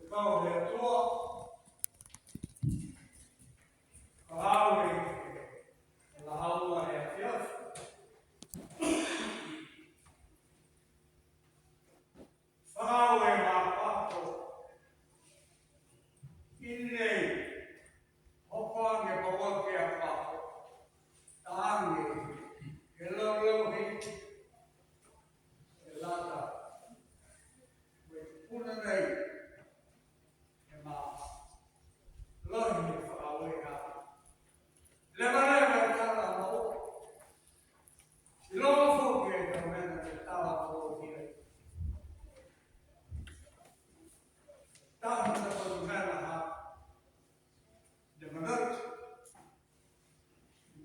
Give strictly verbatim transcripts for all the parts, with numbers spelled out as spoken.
Pau he Atua, ka au e, e la haua e afiafi. Fakaau e mapato. I nei, hopa age pau ke a pato. Taage, he laulau he, he lata. Ko e tupuna nei, he ma. Lahi ni fakaau e ha. Levaleva e tala mo. Iloa foki e tau mena ke tala mo ia. Taha na tau mena ha. De manatu.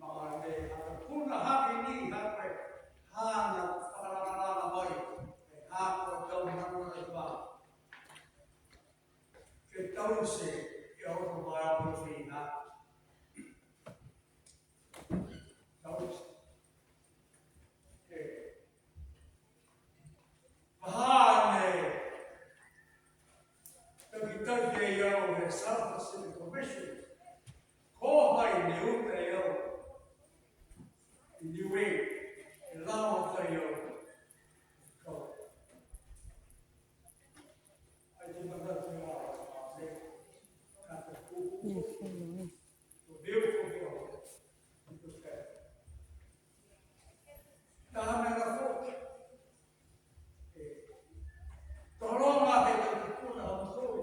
Ma e ha puna hake ni ha ko e ha na fakalakalaka mai. E ha ko e tau mena na tau. Ke taute e autobiography ha. Taute. E. Vahā ne takitaki e au he South Pacific Commission. Ko hai ne uta e au i Niue, e lama kai au. Ko. Ai te manatu a, a, ne, ka te kupu. Yes, I know. Ko veu ko veu. Taha mena foki. E, tologa he tau tupuna ha mautolu.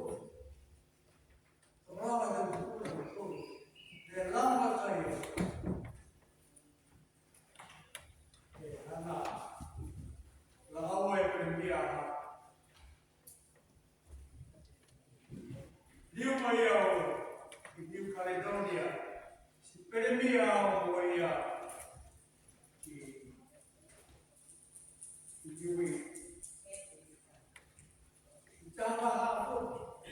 Tologa he tau tupuna ha mautolu. He lama kai. E, ana. Lagaua e Palemia ha. Liu mai au i New Caledonia, ti Palemia au mo ia i, i Niue. I taha ha foki.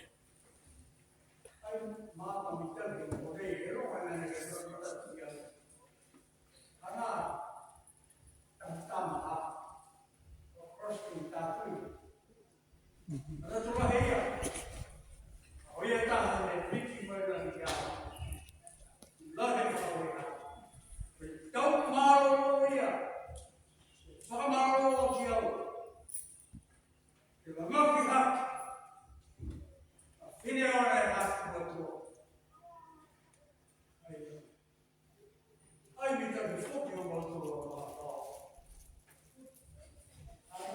Ai, ma, ma mitaki mo nei, e roa na ne, ana, tama, tama, crossing tapu. Ana tulahi ia. Ko ia taha ne piki mai lahi ia. Lahi ia. Ko e tau malolō ia. Fakamalolō ki au. Ke lamaki hake. A fine ora e hake kua tua. Ai. Ai, mitaki foki a mautolu a mautolu.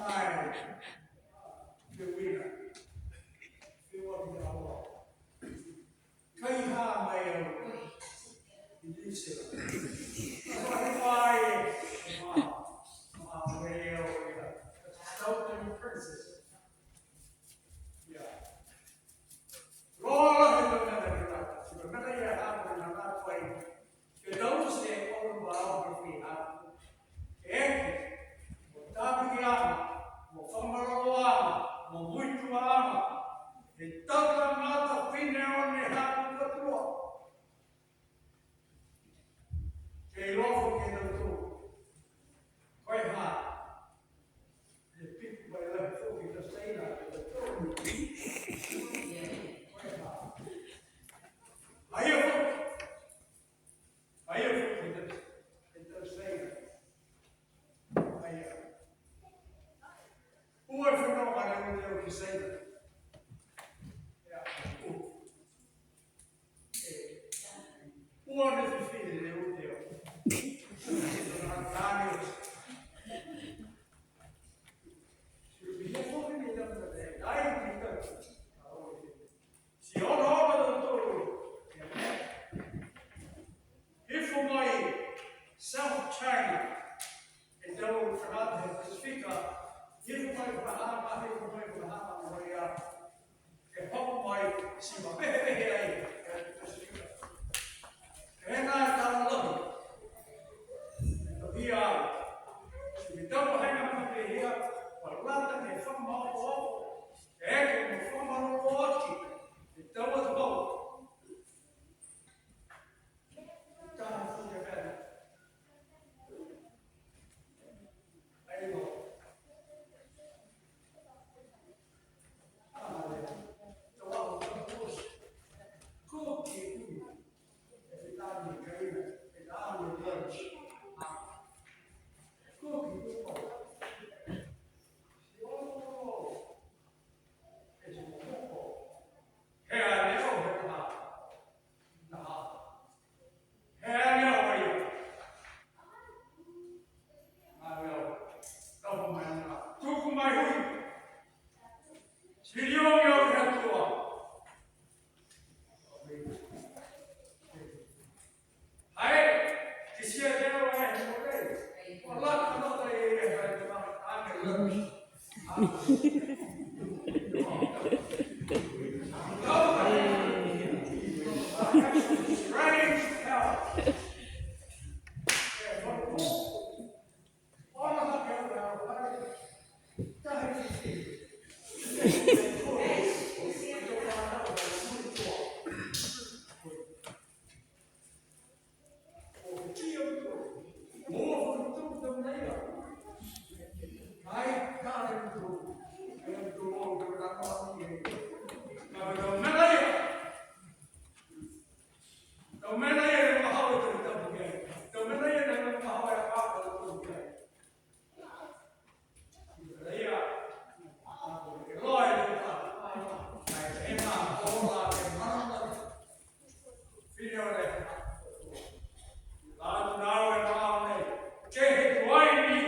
Ai, te uina. Te ua ki a ua. Kai ha mai au. I New Zealand. Ai, ai, ma, ma, mai au, ia. Southern Princess. Ia. Loa he tau mena ke lata, ti ko e mena ia ha ko e mena ko e, ke taute e autobiography ha. Ke eke, mo takiaga, mo fakamalolōaga, mo muitua, he tau tagata fine one ha ko e Atua. Ke iloa foki e tautolu. Ko e ha. E piki mai lahi foki ka saina e tautolu. Ko e ha. Ai a foki. Ai a foki e tau, e tau saina. Ai a. Ua e fenoga ne ute au ki saina. Ia. Ua ne fifili ne ute au. Tiliogi au ke he Atua. Ai, kitia e tau e he mole. Ua lata noa e he fai tama ake lata. Praise God. Tau mena ia ne mahawa e tau tapu ki ai. Tau mena ia ne mahawa e pāpā tau tapu ki ai. Ia, e na, ko la e mana. Fili o le. La nau e mahawa nei. Ke he tuai ni.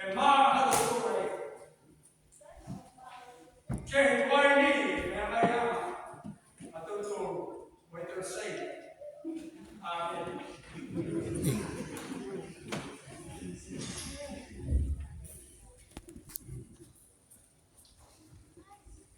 E maha tau tuai. Ke he tuai ni, e a mai a, a tautolu, mo e tau sei.